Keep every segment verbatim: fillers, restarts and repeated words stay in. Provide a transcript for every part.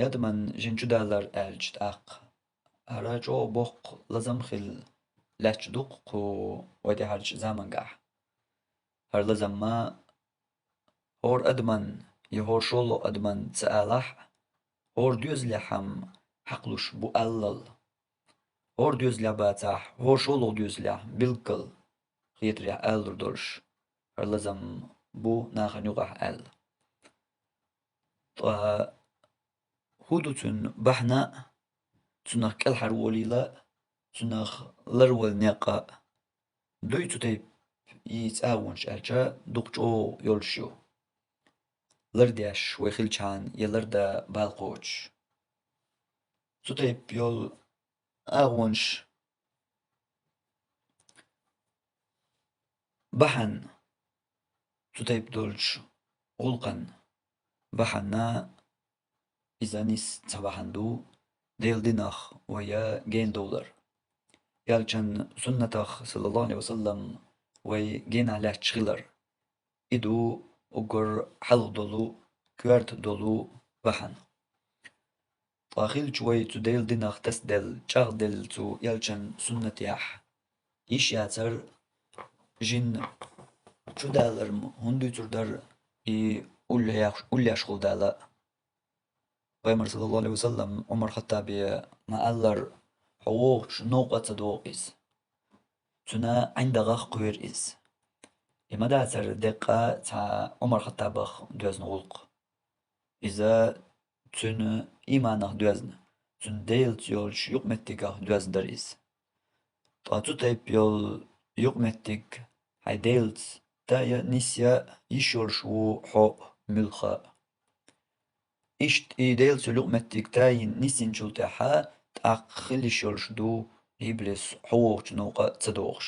Адаман жин чудалар аьлча тӀаккха, хӀара чӀогӀа боккха лазам хила лаьтташ ду-кх кху вай тӀехьарча заманчохь. ХӀара лазам ма хӀора адаман я хӀора шоллагӀа адаман ца алахь а, хӀора доьзалехь-м хьакхалуш бу аллал. ХӀора доьзалехь бацахь, хӀора шоллагӀа доьзалехь билггал хетарехь алалур долуш, хӀара лазам бу нахана юкъахь аьлла. Ткъа хӀун ду цуьнан бахьана а, цунах кӀелхьарволийла а, цунах ларвала некъ а? Дуй цу тайпа йийца агӀонаш аьлча, дукха чӀогӀа йолуш ю. Лардеш вай хилчхьана я лардан бала кхочуш. Цу тайпа йолу агӀонаш бахьана, цу тайпа долчу гӀуллакхан бахьана, иза нисса ца бахьана ду Делан динах вай гена довлар. Элчан суннатах, саллаллаху Ӏалайхи ва саллам, вай генахь лаьтташ хилар. И ду уггар хьалха долу, коьрта долу бахьана. Ткъа хилча вай цу Делан динах тасаделла, чӀагӀделла цу элчан суннатехь, йиш яцара жин чудалар-м хӀунда дуьйцур дара, и уллеш, уллеш хила дала а. Пайхамар, саллаллаху Ӏалайхи ва саллам, Ӏумар-Хаттабе ма-аллара: «Хьо вогӀучу новкъа ца догӀу иза. Цуьнан ӀиндагӀах кхоьру иза». И ма дацара деккъа цхьа Ӏумар-Хаттабах доьзна гӀуллакх. Иза цуьнан ийманах доьзна, цуьнан Делаца йолчу юкъаметтигах доьзна дара иза. Ткъа цу тайпа йолу юкъаметтиг хьайн Делаца тая а, нисъян а йиш йолуш ву хьо муьлхха а. Иштта и Делаца йолу юкъаметтиг тайина, нисйинчул тӀаьхьа тӀаккха хила йиш йолуш ду иблис хьо вогӀучу новкъа ца догӀуш.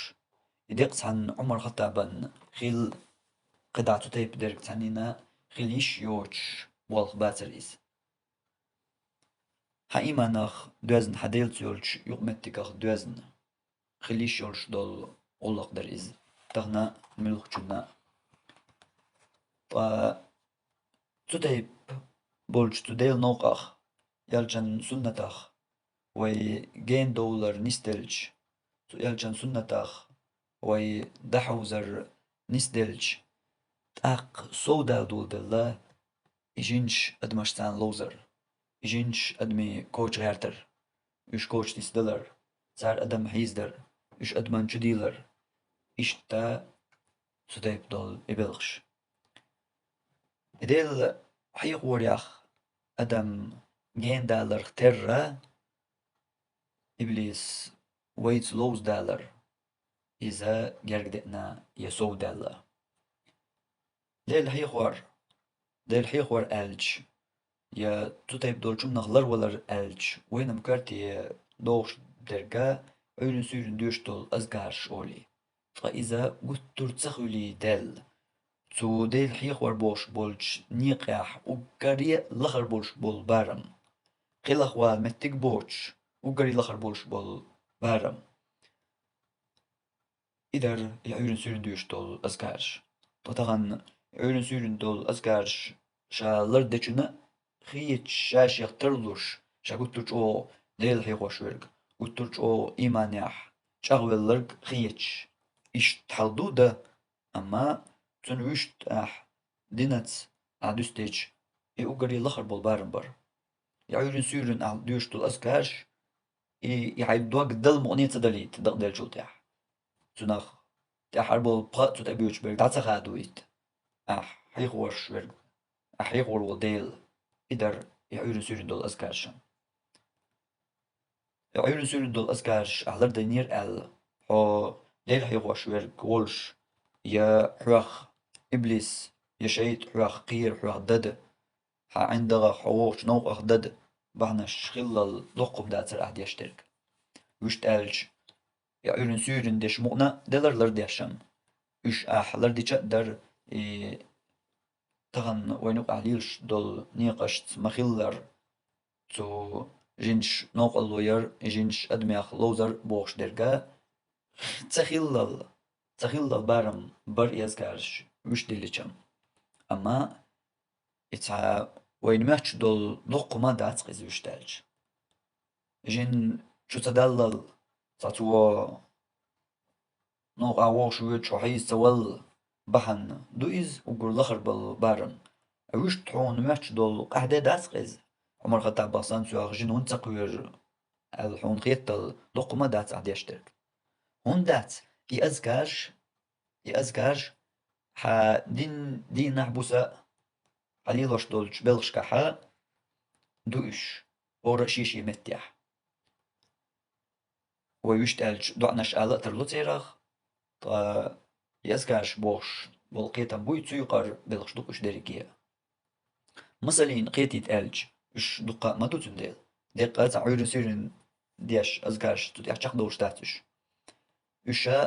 И деккъа цхьана Ӏумар-Хаттабан хилла, кхидӀа цу тайпа дерг цхьаннена хила йиш йоцуш болх бацара иза. Хьан ийманах доьзна, хьан Делаца йолчу юкъаметтигах доьзна хила йиш йолуш долу гӀуллакх дара иза тахана муьлххачунна а. Ткъа цу тайпа болчу цу Делан новкъах, элчан суннатах вай гена довлар нисделча, цу элчан суннатах вай дӀахьовзар нисделча, тӀаккха сов дала доладелла и жинаш адамаш царна ловзар, и жинаш адамийн коча гӀертар, уьш коча нисдалар, цара адам хьийзадар, уьш адаман чу дийлар. Иштта цу тайпа долу и белхаш. И Делан хьехорехь адам гена даларх терра, иблис вайца ловза далар, иза герга деана я сов даьлла. Делан хьехор, Делан хьехор аьлча, я цу тайпа долчунах ларвалар аьлча, вайна-м коьрте догӀуш дерг Ӏуьйранна суьйранна доьшуш долу азкараш олий. Ткъа иза гуттар а ца хуьлий даьлла, цу Делан хьехор бохуш болчу некъехь уггаре а лахара болуш болу барам, кхелхавала меттиг а боцуш, уггаре а лахара болуш болу барам. И дара и Ӏуьйранна суьйранна доьшуш долу азкараш. Ткъа тахана и Ӏуьйранна суьйранна долу азкараш ша лардечунна а хеташ, ша-шех тарлуш, ша гуттар а чӀогӀа Дела хьехош верг, гуттар а чӀогӀа ийманехь чӀагӀвелларг хеташ, иштта хьал ду дан, амма цунна вуьшта ахь динаца ахь дуьстича, и уггаре а лахара болу барам бара. И Ӏуьйранна суьйранна ахь доьшуш долу азкараш, и, и хьайн дог дала мукъане а ца далийта, дакъаделлачул тӀаьхьа. Цунах тӀаьххьара болу пха а цу тӀе боьдуш берг дӀа ца хадуьйту. Ахь хьехош верг, ахь хьехор волу Дела, и дара и Ӏуьйранна суьйранна долу азкараш. И Ӏуьйранна суьйранна долу азкараш ахь лардинера аьлла, хьо Дела хьехош верг волуш, я хьох иблис, я шайтӀа хьох кхера, хьох дада, хьан ӀиндагӀах, хьо вогӀучу новкъах дада бахьанаш хиллал доккха хӀума дацара ахь деш дерг. Вуьшта аьлча, и Ӏуьйранна суьйранна деш мукъана а делара лардеш-м. Уьш ахь лардича а дара, и тахана вайна юкъахь лелаш долу некъашца ма-хиллара, цу жинаш новкъарло яр, и жинаш адамех ловзар бохуш дерг а, ца хиллал, ца хиллал барам бара и азкараш вуьшта диллича-м. Амма и цхьа вайна моьттуш долу дуккха хӀума дац-кх иза вуьшта аьлча. Жин чу ца даллал, цхьа цо новкъа вогӀуш воьдуш хьо хьийза ца валла бахьана ду иза, уггар лахара болу барам. Вуьшта хьуна моьттуш долу къаьхьа де дац-кх иза. Ӏумар-Хаттабах санна цу йоьхна жин хӀунда ца кхоьру аьлла хьуна хеталла дуккха хӀума дац ахь деш дерг. ХӀунда дац? И азкарш, и азкарш хьан дин, дийнахь, буса хьан лелош долчу белхашкахь ду уьш, хӀора а шен-шен меттехь. Вай вуьшта аьлча, доӀанаш ала а тарло церах, ткъа и азкарш бохуш болу кхетам буй, цу юкъара белхаш ду-кх уьш дерриге а. Масална, кхетийта аьлча, уьш дуккха а ма ду, цундела деккъа цхьа Ӏуьйрин-суьйрин деш азкарш цу тӀехь чекхдолуш дац уьш. Уьш а,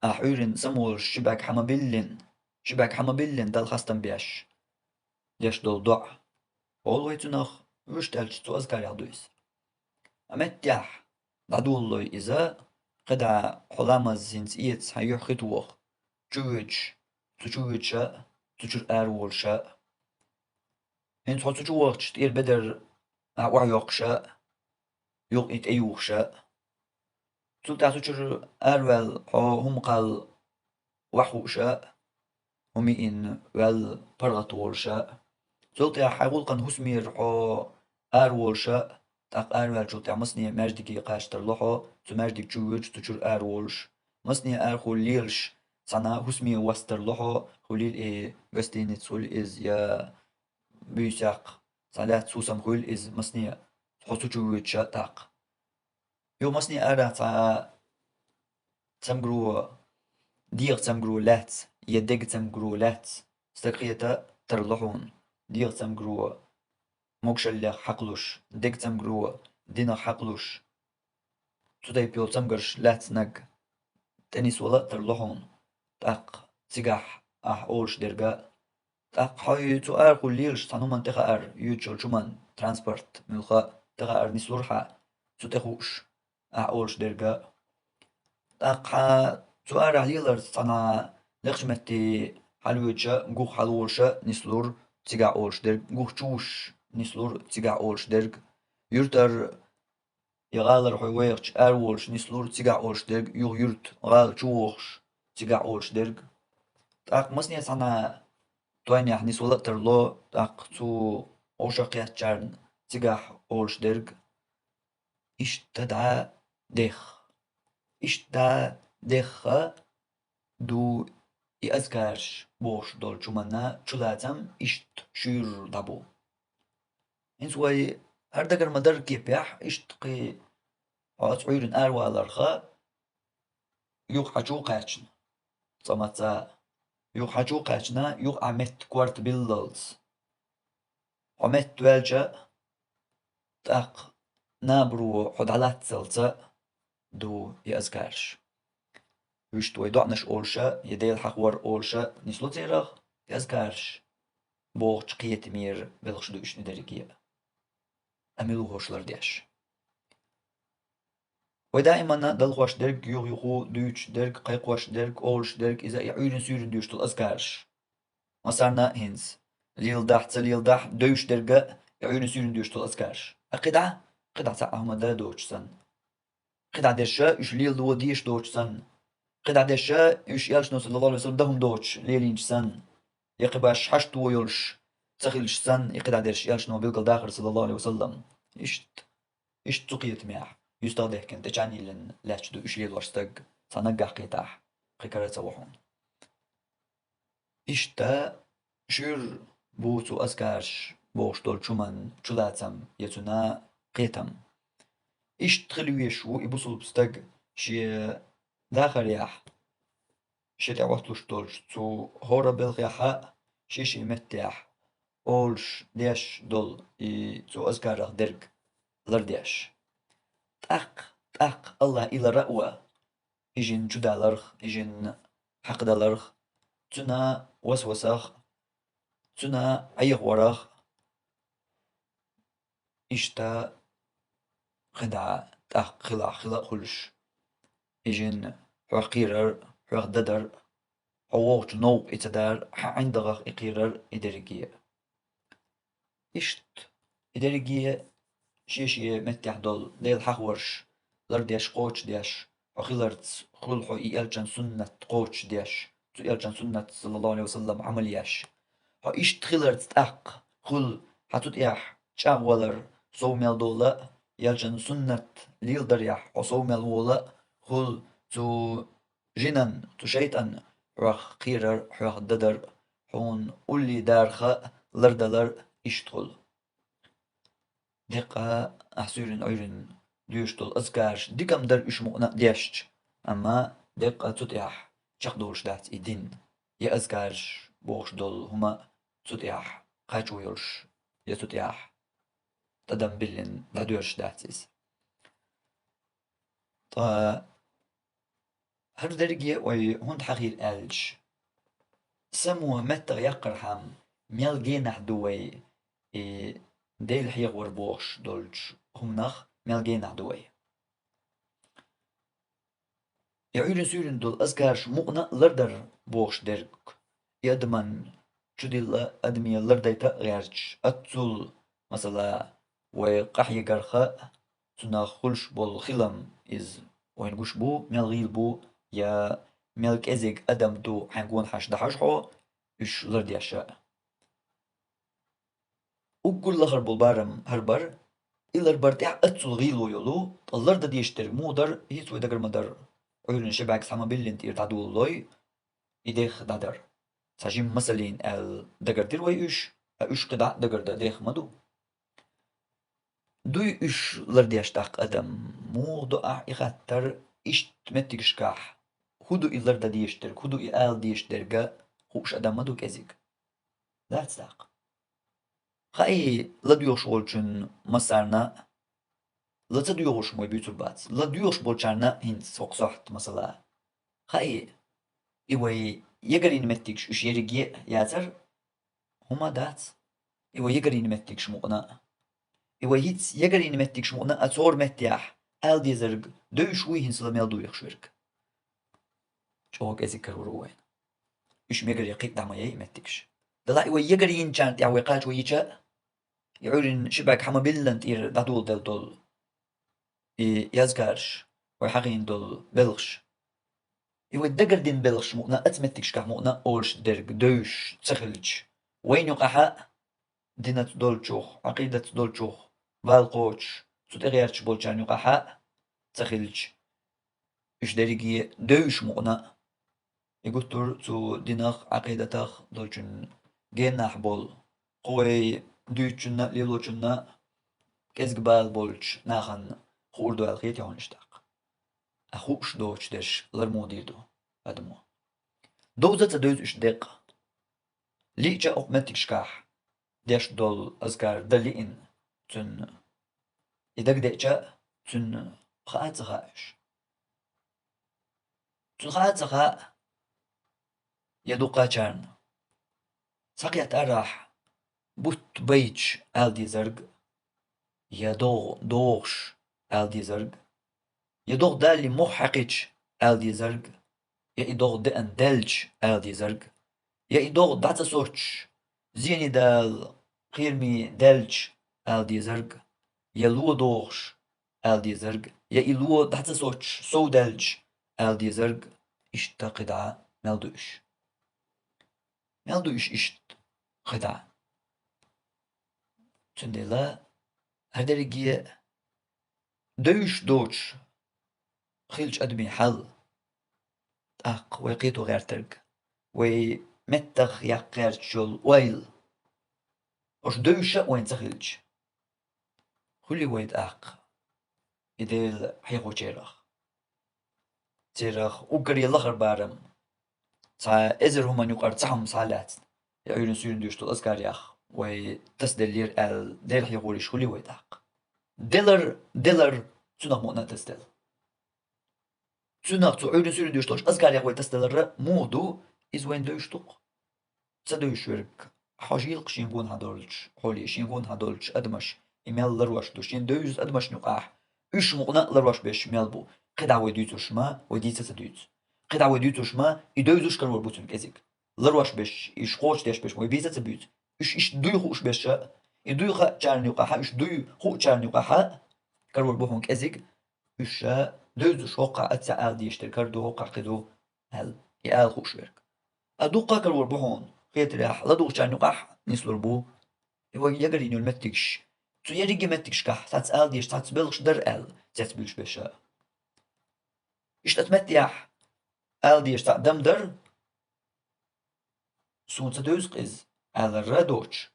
ахь Ӏуьйрина самаволуш, ши бӀаьрг хьан ма-биллина, ши бӀаьрг хьан ма-биллина Далла хастам беш деш долу доӀа. Олу вай цунах, вуьшта аьлча, цу азкарех ду иза. Амма меттехь дӀадолалой иза, кхидӀа хьо ламаз хӀинца эца, хьан юьхь хи тоху, чу воьдуш, цу чу воьдуш а, цу чуьра ара волуш а. ХӀинца хьо цу чу вахча, тӀера бедар ахь охьайоккхуш а, юха и тӀеюхуш а. Цул тӀаьхьа цу чуьра араваьлла хьо хӀума кхалла охьахууш а, хӀума йиъна ваьлла паргӀат волуш а. Цул тӀаьхьа хьайн гӀуллакхана хӀусамера хьо ара волуш а, тӀаккха араваьллачул тӀаьхьа масане маьждиге кхача тарло хьо, цу маьждиг чу воьдуш, цу чуьра ара волуш. Масане арахула лелаш, цхьана хӀусаме васт тарло хьо, хуьлийла и гостиница хуьлу иза, я буьйсакх, цхьа лаьцна хӀусам хуьлу иза, масане хьо цу чу воьдуш а тӀаккха. Юха масане арахь цхьа цамгаро, дегӀан цамгаро лаьцна, я деган цамгаро лаьцна стаг хета тарло хьуна, дегӀан цамгаро могушаллех хьакхалуш, деган цамгаро динах хьакхалуш. Цу тайпа йолу цамгарш лаьцнарг тӀенисвала а тарло хьуна, тӀаккха цигахь ахь олуш дерг а. ТӀаккха хьо и цу арахула лелаш цхьана хӀуманна тӀехаар, йоьдуш йолчу хӀуманна, транспорт муьлхха а тӀехаар нислур хьан, цу тӀе хууш ахь олуш дерг а. ТӀаккха хьан цу арахь леларца цхьана лекхачу метте хьалавоьдуш а, гух хьалаволуш а нислур цигахь олуш дерг, гух чу вуш нислур цигахь олуш дерг, юьртара я гӀалара хьо вехача араволуш нислур цигахь олуш дерг, юха юьрта гӀала чу вохуш цигахь олуш дерг. ТӀаккха масане цхьана тойнехь нисвала а тарло, тӀаккха цу гӀуша кхеттачарна цигахь олуш дерг. Иштта дӀа дехха. Иштта дӀа дехха ду и азкарш бохуш долчу хӀуманна чулацам, иштта шуьйра дӀабу. ХӀинца вай хӀара дагара ма-дарра кепехь, иштта кхин хьо оцу Ӏуьйрана араваларха, юха хьан чу кхаьчна, цкъа маца а, юха хьан чу кхаьчна, юха ахь метта корта биллалц. Хьо метта ваьлча, тӀаккха набаро хьо дӀалаццалца ду и азкарш. Вуьшта вай доӀанаш олуша, я Дела хьахор олуша нисло церах, и азкарш бохучу кхетамера белхаш ду уьш дерриге а. Амма мила ву хӀорш лардеш? Вай даиманна далхош дерг, юх-юху дуьйцуш дерг, кхайкхош дерг, олуш дерг, иза и Ӏуьйрин-суьйрин дуьйцуш долу азкарш. Массарна а хӀинца, леладахь, ца леладахь, девзаш дерг а и Ӏуьйрин-суьйрин дуьйцуш долу азкарш. Ткъа кхидӀа, кхидӀа цхьа а хӀума дан доцуш санна. КхидӀа дерша уьш леладо дезаш доцуш санна. КхидӀа дерша уьш элчано, саллаллаху алейхи ва саллям, дан хӀума доцуш лелийначу санна. Я кхин баш хьашт во йолуш ца хилча санна, и кхидӀа дерш элчано билгалдахар, саллаллаху алейхи ва саллям. Иштта, иштта цу кхетамехь, юьстах дехкина, тӀечӀагӀна йиллина лаьтташ ду уьш лелош стаг, цхьа наггахь кхетахь, кхин кара а ца во хьуна. Иштта шуьйра бу цу азкарш бохуш долчу хӀуман чулацам я цуьнан кхетам. Иштта хила везаш ву и бусулба стаг шен дахарехь, шен тӀе Ӏотталуш долчу цу хӀора белхехь а, шен-шен меттехь олуш, деш долу и цу азкарах дерг лардеш. ТӀаккха, тӀаккха Аллах и лара а ван, и жин чудаларх, и жин хьакхадаларх, цуьнан васвасах, цуьнан Ӏехаварах, иштта кхидӀа тӀаккха хилахь хила а хуьлуш, и жин хьох кхерар, хьох дадар, хьо вогӀучу новкъа и ца дар, хьан ӀиндагӀах и кхерар, и дерриге а. Иштта и дерриге шен-шен меттехь долу Делан хьахорш лардеш, кхочушдеш, хьо хиларца хуьлу хьо и элчан суннат кхочушдеш, цу элчан суннат, саллаллаху Ӏалайхи ва саллам, Ӏамал еш. Хьо иштта хиларца тӀаккха хуьлу хьан цу тӀехь чӀагӀвалар, сов мел долу а, элчан суннат леладарехь хьо сов мел волу а хуьлу цу жинан, цу шайтӀан хьох кхерар, хьох дадар, хьуна улле дарха лардалар иштта хуьлу. Деккъа ахь суьйранна, Ӏуьйранна доьшуш долу азкараш дика-м дара уьш мукъана а дешча, амма деккъа цу тӀехь чекхдолуш дац и дин, я азкараш бохуш долу хӀума цу тӀехь кхачо йолуш, я цу тӀехь тӀадам биллина дӀадоьрзуш дац иза. Ткъа хӀара дерриге а вай хӀунда хьахийра аьлча, само меттах яккхархьама, мел генахь ду вай и Дела хьехавар бохуш долчу хӀуманах, мел генахь ду вай. И Ӏуьйранна-суьйранна долу азкараш мукъана а лардар бохуш дерг, и адаман чудилла, адаме лардайта а гӀерташ, аццул, масала, вай къахьегарх а, цунах хуьлуш болу хилам иза вайна гуш бу, мел гӀийла бу, я мел кӀезиг адам ду хьайн гонахьаш дахьаш хьо, уьш лардеш а. Уггар лахара болу барам хӀара бара, и ларбар тӀехь аццул гӀийла йолу, ткъа лардан дезаш дерг муха дара, хӀинца вай дагар ма дара, Ӏуьйранна ши бӀаьрг схьа ма-биллина тӀера дӀадолалой, и дех дӀадар. Цхьа жимма масална аьлла дагардира вай уьш, а уьш кхидӀа а дагардан дех ма ду. Дуй уьш лардеш тӀаккха адам, муха до ахь и хаттар, иштта меттигашкахь, хӀун ду и лардан дезаш дерг, хӀун ду и ала дезаш дерг а хууш адам ма ду кӀезиг. Дац тӀаккха. Хаий, ладоьгӀуш волчун массарна а, ла ца доьгӀуш вай буьйцур бац. ЛадоьгӀуш болчарна а хӀинца хӀокху сохьта масала. Хаий, и вай ягарийн меттигаш уьш ерриге а яцара, хӀума дац. И вай ягарийн меттигаш мукъана а. И вай хӀинца ягарийн меттигаш мукъана а цора меттехь ала дезарг девзаш вуй хӀинца ла мел дуьйхуш верг. ЧӀогӀа кӀезиг карор ву вайна. Уьш мегар я кхин а дӀа ма яй и меттигаш. Делахь и вай ягарйинчарна тӀехь вай кхачо йича а, и Ӏуьйранна ши бӀаьрг хьа ма-биллина тӀера дӀадоладелла долу и язгарш, вай хьахийна долу белхаш. И вай дагардина белхаш мукъана а, оцу меттигашкахь мукъана а олуш дерг девзаш ца хилча, вайна юкъахь а, динаца долчух, Ӏакъидатца долчух бала кхочуш, цу тӀегӀерташ болчарна юкъахь а ца хилча, уьш дерриге девзаш мукъана а, и гуттар а цу динах, Ӏакъидатах долчун генахь болу, кху вай дуьйцучунна а, лелочунна а кӀезиг бала болчу нахана хуур ду аьлла хета хьуна иштта тӀаккха. Ахь хууш доцуш дерш лар муха дийр ду адамо? Довза а ца девза уьш деккъа. Лиъча а хӀокху меттигашкахь деш долу азкар дан лиъна цуьнан, и дагадеъча а цуьнан хаа а ца хаьа уьш. Цуьнан хаа а ца хаьа, я дукхачарна. Схьакхетта арахь, бутт байча ала дезарг, я догӀа догӀуш ала дезарг, я догӀа далале мох хьаькхича ала дезарг, я и догӀа деана даьлча ала дезарг, я и догӀа дӀа ца соцуш, зене дала, кхераме даьлча ала дезарг, я ло догӀуш ала дезарг, я и ло дӀа ца соцуш, сов даьлча ала дезарг, иштта кхидӀа мел ду уьш. Мел ду уьш иштта кхидӀа. Цундела хӀара дерриге а девзаш доцуш хилча адамийн хьал, тӀаккха вай кхето гӀертарг, вай меттах яккха гӀерташ йолу ойла, уьш девзаш а вайна ца хилча, хуьлий вай тӀаккха и Дела хьехочарах? Церах уггаре лахара барам, цхьа эзар хӀуманна юкъара цхьа хӀума схьалаьцна, я Ӏуьйранна-суьйранна доьшуш долу азкарехь вай тасаделлера аьлла, Дела хьехораш хуьлий вай тӀаккха? Делар, делар, цунах мукъана а тасаделла. Цунах, цу Ӏуьйранна-суьйранна доьшуш долчу азкарехь вай тасаделларра муха ду, иза вайна девзаш ду-кх? Ца девзаш верг, хьожийла-кх шен гонахьа долчу хьоле, шен гонахьа долчу адамаш, и мел ларвеш ду, шен девзачу адамашна юкъахь, уьш мукъана а ларвеш берш мел бу. КхидӀа вай дуьйцурш ма, вай дийца а ца дуьйцу. КхидӀа вай дуьйцурш ма, и девзаш карор бу цуьнан кӀезиг. Ларвеш берш, уьш кхочушдеш берш ма вай бийца а ца буьйцу. Уьш иштта дуй хууш берш а, И дуй хаачарна юкъахьа, уьш дуй хуучарна юкъахьа карор бу хьуна кӀезиг, уьш ша девзаш хӀокхахь а ца ала дезаш дерг хӀара ду, хӀокхахь кхин ду аьлла, и ала хууш верг. А дуккха а карор бу хьуна, хетарехь, ладугӀучарна юкъахь нислур бу. И вай ягарийна йолу меттигаш, цу ерриге меттигашкахь цхьацца ала дезаш, цхьацца белхаш дара аьлла, цецбуьйлуш берш а. Иштта оцу меттехь ала дезаш цхьаъ дам дара, суна ца девза-кх иза, алар а доцуш,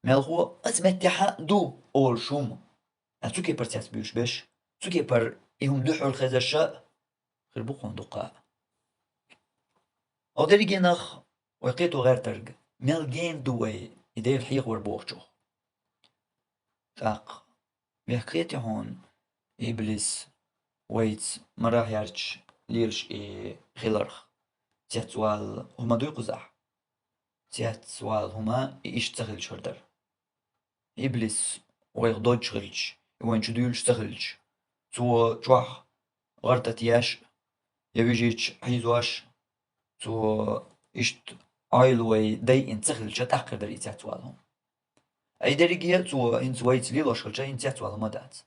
мелхо а оцу меттехь а ду олуш хӀума, а цу кепара цецбуьйлуш берш, цу кепара и хӀума дуьхьал хезарш а хир бу хьуна дуккха а. Оха дерригенах вай кхето гӀертарг, мел гена ду вай и Дела хьехавар бохучух. ТӀаккха, мехкахетий хьуна, иблис вайца марахь ярташ лелаш и хиларх, цецвала хӀума дуй кхузахь? Цецвала хӀума и иштта ца хилча хир дара. Иблис вайх додуш хилча, и вайна чу дуьйлуш ца хилча, цо чохь гӀар тӀе теш а, я вижича хьийзош а, цо иштта Ӏойла вай дайина ца хилча, тӀаккха хир дара и цецвала хӀума. Ай дерриге а цо хӀинца вайца лелош хилча, хӀинца цецвала хӀума а дац.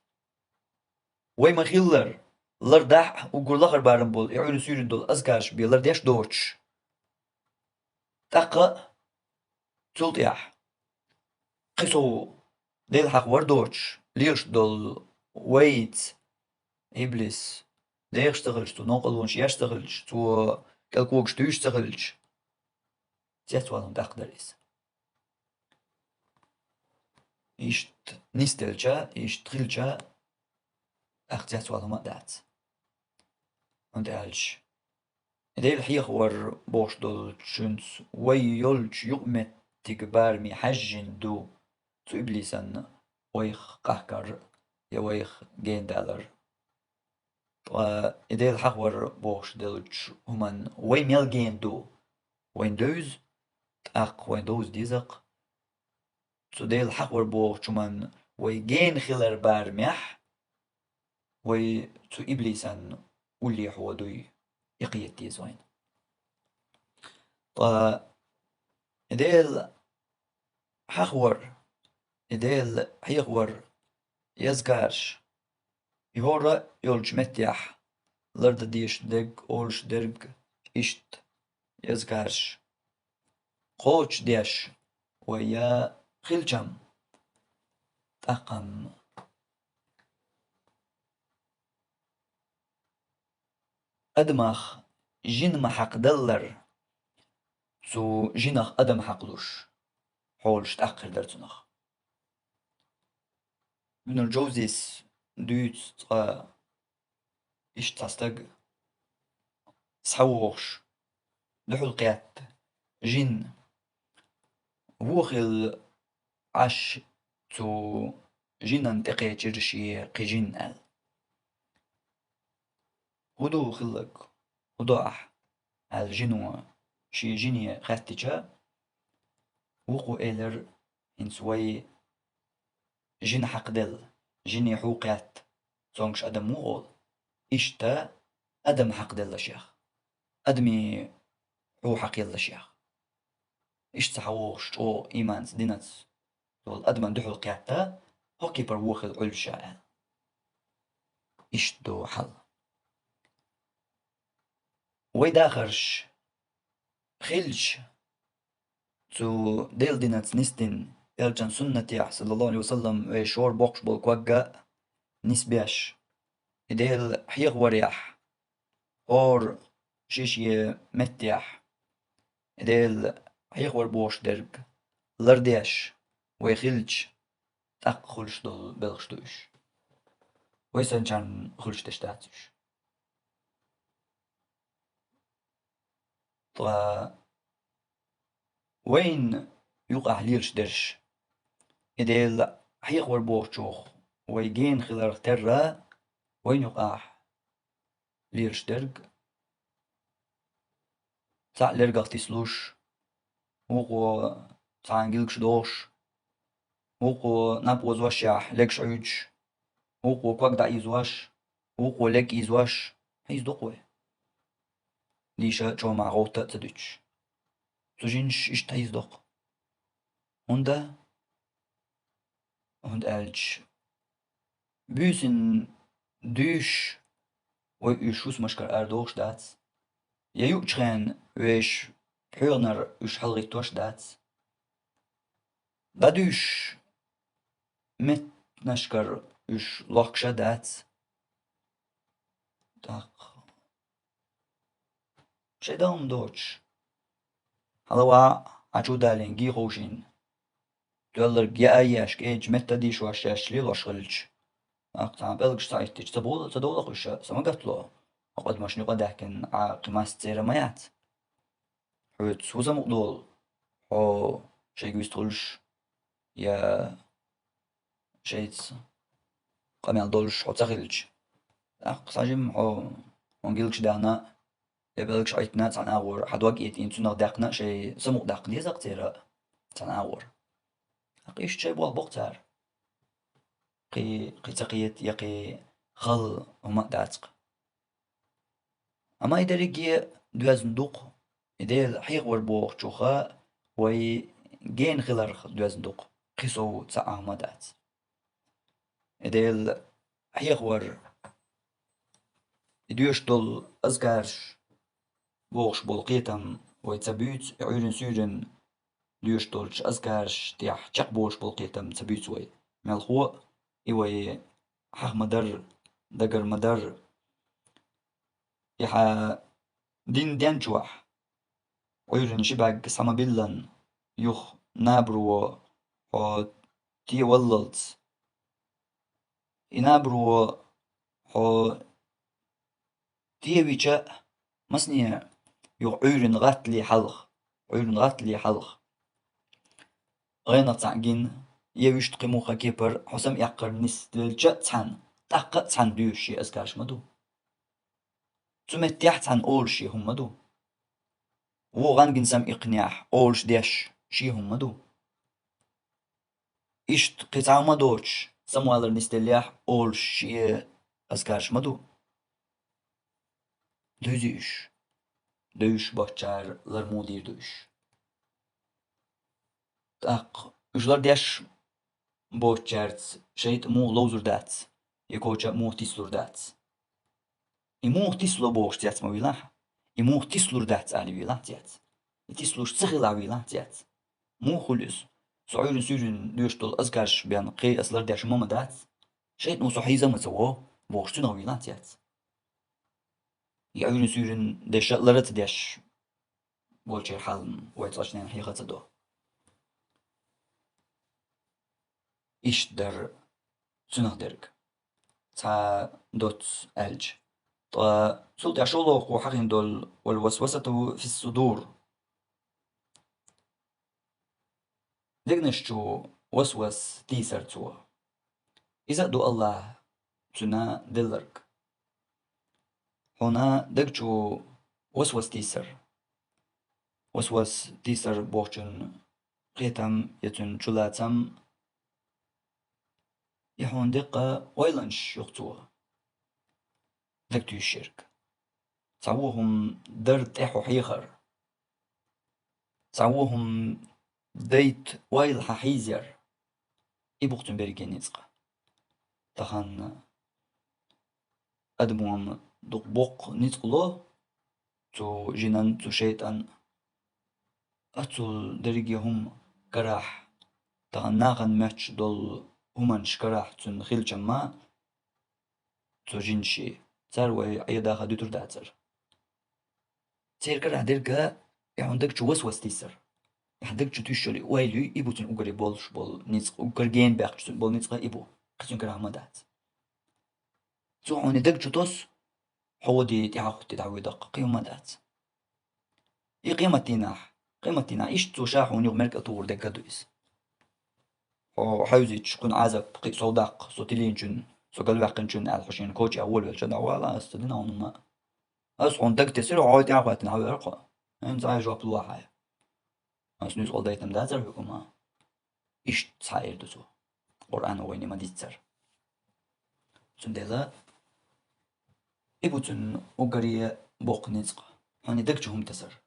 Вай ма-хиллара, лардахь а уггар лахара барам болу и Ӏуьйран суьйранна долу азкараш бен лардеш доцуш, тӀаккха а цул тӀаьхьа кхин сов Дела хьахавар доцуш лелаш долу вайца иблис дехаш ца хилча, цо новкъарлонаш еш ца хилча, цо кӀелкъогаш туьйш ца хилча, цецвала хӀума тӀаккха дара иза. Иштта нисделча, иштта хилча, тӀаккха цецвала хӀума а дац. ХӀунда аьлча Дела хьехавар бохуш долчуьнца вай йолчу юкъаметтиг бараме хьаьжжина ду цу иблисан вайх къахкар я вайх генадалар. Ткъа и Дела хьахавар бохуш деллачу хӀуманна вай мел гена ду, вайна девза, тӀаккха вайна довза деза-кх. Цу Дела хьахавар бохучу хӀуманна вай гена хилар барамехь, вай цу иблисан уллехьо дуй, и кхета деза вайна. Ткъа и Дела хьахавар, и Дела хьехавар, язкарш, и хӀора а йолчу меттехь лардан дезаш дерг, олуш дерг иштта язкарш кхочушдеш вай я хилчам, тӀаккха-м адамах жин ма хьакхадаллара, цу жинах адам хьакхалуш хьолаш тӀаккха хир дара цунах. Ибнул Джовзис дуьйцу цкъа иштта цхьа стаг схьавогӀуш, дуьхьал кхетта жин, вон хилла Ӏаш цу жинан тӀекхечира шен кхин жин аьлла. «ХӀун ду хилларг? ХӀун до ахь?» аьлла жино шен жине хаьттича, вукхо элира: «ХӀинца вай жин хьакхаделла, жине хьу кхетта, цомгуш адам ву олу. Иштта адам хьакхаделла шех, адамийн хьу хьакхелла шех». Иштта схьавогӀуш чӀогӀа ийманца, динаца долу адаман дуьхьал кхетта, хӀокху кепара вон хилла Ӏуьллуш ша аьлла. Иштта ду хьал. Вай дахарш хилча, цу Делан динаца нисдина, элчан суннатехь, саллаллаху алейхи ва саллам, вай шор боккхуш болу ког а нисбеш, и Дела хьехаварехь, хӀора ши-шен меттехь, и Дела хьехавар бохуш дерг лардеш вай хилча, тӀаккха хуьлуш долу белхаш ду уьш. Вай санначарна хуьлуш деш дац уьш. Ткъа вайна юкъахь лелаш дерш, и Дела хьехавар бохучух вай гена хиларх терра, вайна юкъахь лелаш дерг: цхьаъ лергах тислуш, вукхо цхьана гилгаш дохуш, вукхо наб озошшехь легаш Ӏуьйдуш, вукхо ког дӀаийзош, вукхо лег ийзош, хьийзадо-кх вай, дийша чомахь гӀовтта а ца дуьтуш. Цу жинаш иштта хьийзадо-кх. ХӀунда? хӀунда аьлча буьйсанна дуьйш вай уьш хӀусамашкара арадохуш дац. Я юучу хенахь вешан пхьегӀанара уьш хьалагӀиттош дац. ДӀадуьйш меттанашкара уьш лохкуш а дац. ТӀаккха шайн дан хӀума доцуш, хьалаваьхьа, хьан чу далийна, гий ховшийна, тоьлларг яа а еш, кӀеда меттан а дийшош шаьш лелош хилча, тӀаккха цхьана пӀелгаш ца Ӏиттича, ца бовла, ца довла-кх уьш, сама гатало. Хьо къадамашна юкъа а даьхкина, Ӏа кхин массеран а ма яц. Хьоьца хӀун самукъа долу, хьо шайга вистхуьлуш, я шайца къамел долуш хьо ца хилча? ТӀаккха цхьа жимма хьо, хьуна гилгаш даьхна, я пӀелгаш Ӏиттина цхьана агӀор, хьан дог а йитина, цунах даьккхина а шайн самукъадаккха деза-кх церан цхьана агӀор. ТӀаккха иштта шайн болх бо-кх цара. Кхин, кхин ца кхета, я кхин хала хӀума а дац-кх. Амма и дерриге доьзна ду-кх, и Дела хьехавар бохучух вай гена хиларх доьзна ду-кх, кхин сов цхьа а хӀума дац. И Дела хьехавар, и доьшуш долу азкараш бохуш болу кхетам вай ца буьйцу, и Ӏуьйран суьйранна доьшуш долчу азкараш тӀехь чекхболуш болу кхетам ца буьйцу вай. Мелхо а и вай хьаха ма-дарра, дагара ма-дарра. И хьан дин ден чохь, Ӏуьйранна ши бӀаьрг схьа ма-биллина, юха набаро хьо теваллалц. И набаро хьо тевича а, масане юха Ӏуьйранна гӀаттале хьалха, Ӏуьйранна гӀаттале хьалха гӀенах цхьаъ гина, я вуьшта кхин муха кепара хьо самаэккхар нисделча а цхьаьна, тӀаккха а цхьаьна дуьйцуш шен азкараш ма ду. Цу меттехь цхьаьна олуш шен хӀума ма ду. Вон гӀан гина самаиккхинехь олуш деш шен хӀума ма ду. Иштта кхин цхьа хӀума доцуш, самавалар нисделлехь олуш шен азкараш ма ду. Дуьйзий уьш? Дуьйш боцчара лар муха дийр ду уьш? ТӀаккха уьш лардеш боцчаьрца шайтӀа муха ловзур дац, я коча а муха тислур дац? И муха тисло бохуш цец ма вилахь, и муха тислур дац али вилахь цец. И тислуш ца хилахь вилахь цец. Муха хуьлу иза? Со Ӏуьйран суьйранна доьшуш долу азкараш бен кхин ас лардеш хӀума ма дац. ШайтӀано со хьийза а ма ца во, бохуш цуьнах вилахь цец. И Ӏуьйран суьйранна деш а лар а ца деш болчеран хьал вай цкъачу ненан хьеха а ца до. Иштта дара цуьнах дерг, цхьа доцца аьлча. Ткъа цул тӀаьхьа шолгӀа хьахийна долу «Вал васвасату фис судур». Дегнаш чу васвас тийсар цо. Иза а ду Аллахьа цуьнан делларг. Хьуна даг чу васвас тийсар. Васвас тийсар бохучун кхетам я цуьнан чулацам, и хьуна деккъа ойланаш юха цо дагатуьйсуш ерг. Цхьа вон хӀума дар тӀе хьо хьехар. Цхьа вон хӀума дайта ойла хьан хьийзаяр. И бу-кх цуьнан берриге ницкъ. Тахана адамо ма дукха боккха ницкъ ло цу жинан, цу шайтӀан. Аццул дерриге хӀума карахь, тахана нахана моьттуш долу хӀуманаш карахь цуьнан хилчам ма, цу жинаши, цара вай Ӏедаха дуьтур дацара. Церан карахь дерг а, и хьуна даг чу васвас тийсар. И хьан даг чу туьйсуш йолу ойла юй, и бу цуьнан уггаре болуш болу ницкъ, уггар гена баьхкича цуьнан болу ницкъ а и бу. Кхин цуьнан карахь ма дац. Цо хьуна и даг чу тосу, хьо ваде тӀаьхьахӀуттий дӀавоьдаккха, кхин хӀума дац. И къематдийнахь, къематдийнахь иштта цо ша хьуна юха меркӀал тухур дерг а ду иза. Хьо хьаьвзича, кхуьнан Ӏазап кхин а сов даккха, со тилийначун, со галваьккхинчун аьлла, хьо шена коча а волавелча, дӀавала, аса ца дина хьуна хӀума. Аса хьуна дагатесира, хьо тӀаьхьахӀоьттина хьан вер кхо. ХӀинца хьайн жоп луо хьайн. Аса нуьцкъала дайтам дацара хьоьга хӀума. Иштта цхьаъ эр ду цо. Къуръано вайна ма-дийццара. Цундела и бу цуьнан уггаре боккха ницкъ, хьуна и даг чу хӀума тасар.